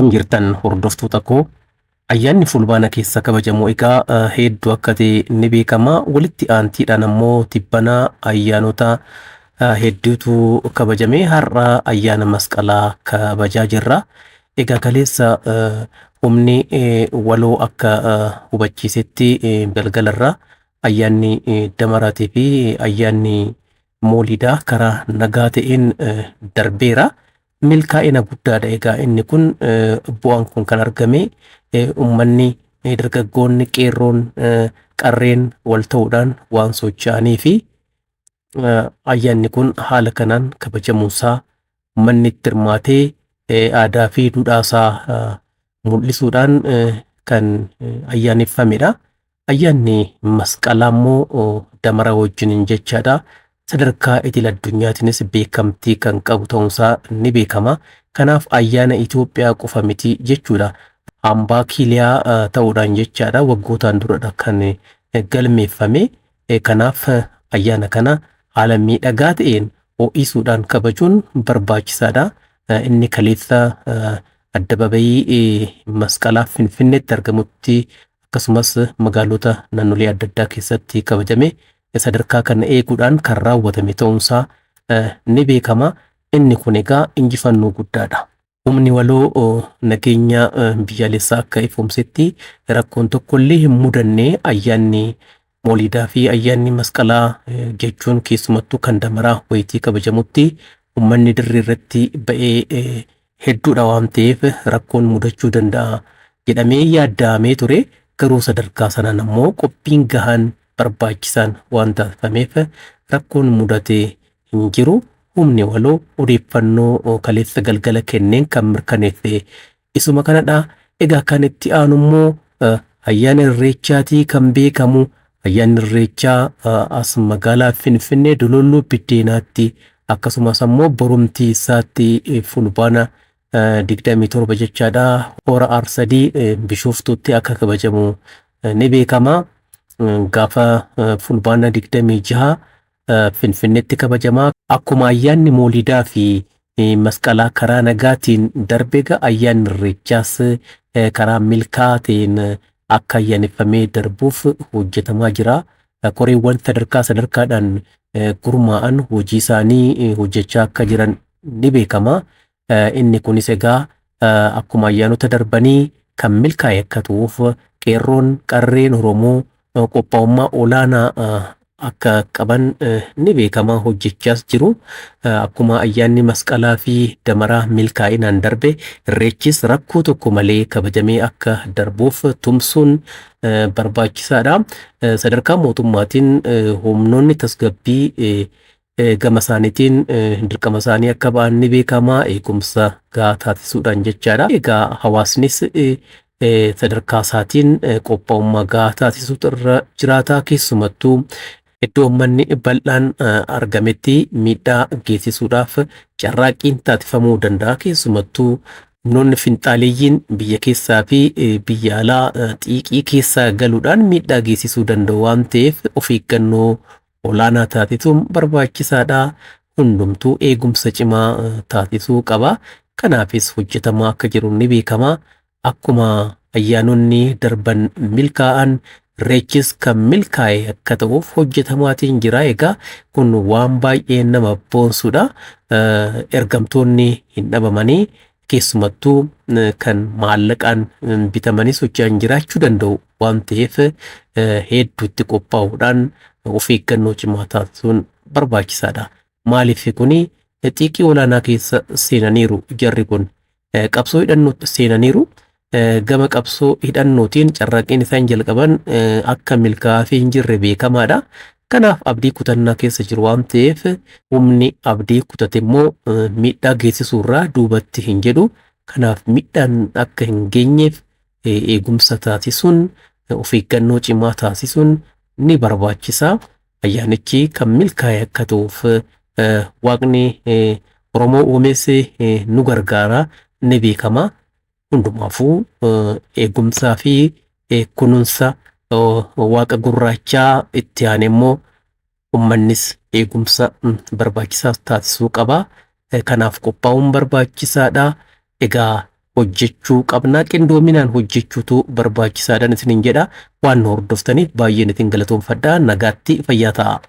Akkam jirtan hordoftoota koo? Ayyaanni Fulbaana keessa kabajamu egaa hedduu akka ta'e ni beekama. Walitti aantiidhaan ammoo tibbanaa ayyaanota hedduutu kabajame. Har'a ayyaana masqalaa kabajaa jirra. Egaa kaleessa humni waloo akka hubachiisetti galgalarra ayyaanni damaraatii fi ayyaanni moolidaa karaa nagaa ta'een darbeera. Milkaa'ina guddaadha. Egaa inni kun bu'aan kun kan argame uummanni, dargaggoonni, qeerroon, qarreen wal ta'uudhaan waan socho'anii fi ayyaanni kun haala kanaan kabajamuunsaa uummanni itti hirmaatee aadaa fi duudhaasaa mul'isuudhaan kan ayyaaneffamedha. Ayyaanni masqalaa immoo damara wajjiniin jechaadha. Sadarkaa idil addunyaatiinis beekamtii kan qabu ta'uunsaa ni beekama. Kanaaf ayyaana Itoophiyaa qofa miti jechuudha. Hambaa kiiliyaa ta'uudhaan jechaadha waggootaan duradha kan galmeeffame. Kanaaf ayyaana kana haala miidhagaa ta'een ho'isuudhaan kabajuun barbaachisaadha. Inni kaleessa addababayii masqalaa Finfinneetti argamutti akkasumas magaalota naannolee adda addaa keessatti kabajame sadarkaa kana eeguudhaan kan raawwatame ta'uunsaa ni beekama. Inni kun egaa injifannoo guddaadha. Humni waloo nageenya biyyaalessaa akka ifoomsetti rakkoon tokkollee hin mudanne. Ayyaanni moolidaa fi ayyaanni masqalaa jechuun keessumattuu kan damaraa wayitii kabajamutti uummanni dirree irratti ba'ee hedduudha waan ta'eef rakkoon mudachuu danda'a jedhamee yaadda'amee ture. Garuu sadarkaa sanaan ammoo qophiin gahaan barbaachisaan waan taasifameef rakkoon mudate hin jiru. Humni waloo odeeffannoo kaleessa galgala kenneen kan mirkaneesse isuma kanadha. Egaa kan itti aanu immoo ayyaana irreechaatii kan beekamu. Ayyaanni irreechaa as magaalaa Finfinnee Dololloo Biddeenaatti akkasumas ammoo borumtii isaatti Fulbaana 27 jechaadha. Hora Arsadii Bishooftuutti akka kabajamu ni beekama. Gaafa Fulbaana 26 Finfinneetti kabajama. Akkuma ayyaanni moolidaa fi masqalaa karaa nagaatiin darbe egaa ayyaanni irreechaas karaa milkaa'aa ta'een akka ayyaaneffamee darbuuf hojjetamaa jira. Koreewwan sadarkaa sadarkaadhaan gurmaa'an hojii isaanii hojjechaa akka jiran ni beekama. Inni kunis egaa akkuma ayyaanota darbanii kan milkaa'e akka ta'uuf qeerroon qarreen Oromoo qophaa'ummaa olaanaa akka qaban ni beekama, hojjechaas jiru. Akkuma ayyaanni masqalaa fi damaraa milkaa'inaan darbe irreechis rakkoo tokko malee kabajamee akka darbuuf tumsuun barbaachisaadha. Sadarkaa mootummaatiin humnoonni tasgabbii gama isaaniitiin dirqama isaanii akka ba'an ni beekama. Eegumsa gahaa taasisuudhaan jechaadha. Egaa hawaasnis sadarkaa isaatiin qophaa'ummaa gahaa taasisuutu irra jiraata. Keessumattuu iddoo uummanni bal'aan argametti miidhaa geessisuudhaaf carraaqqiin taasifamuu danda'a. Keessumattuu humnoonni finxaaleeyyiin biyya keessaa fi biyya alaa xiiqii keessaa galuudhaan miidhaa geessisuu danda'u waan ta'eef of eeggannoo olaanaa taasisuun barbaachisaadha. Hundumtuu eegumsa cimaa taasisuu qaba. Kanaafis hojjetamaa akka jiru ni beekama. Akkuma ayyaanonni darban milkaa'an irreechis kan milkaa'e akka ta'uuf hojjetamaatiin jira. Egaa kun waan baay'ee nama boonsudha. Ergamtoonni hin dhabamanii keessumattuu kan maallaqaan bitamanii socho'an jiraachuu danda'u waan ta'eef hedduutti qophaa'uudhaan of eeggannoo cimaa taasisuun barbaachisaadha. Maaliif kuni xiiqii olaanaa keessa seenaniiru jarri kun qabsoo hidhannoo seenaniiru. Gama qabsoo hidhannootiin carraaqqiin isaan jalqaban akka milkaa'aa fi hin jirre beekamaadha. Kanaaf abdii kutannaa keessa jiru waan ta'eef humni abdii kutate immoo miidhaa geessisuurraa duubatti hin jedhu. Kanaaf miidhaan akka hin geenyeef eegumsa taasisuun of eeggannoo cimaa taasisuun ni barbaachisa. Ayyaanichi kan milkaa'e akka ta'uuf waaqni Oromoo uumes nu gargaara ni beekama. Hundumaafuu eegumsaa fi kunuunsa waaqa gurraachaa itti aane immoo uummannis eegumsa barbaachisaa taasisuu qaba. Kanaaf qophaa'uun barbaachisaadha. Egaa hojjechuu qabna. Qindoominaan hojjechuutu barbaachisaadhaan isiniin jedha. Waan nu hordoftaniif baay'een isin galatoomfadha. Nagaatti, fayyaa ta'a.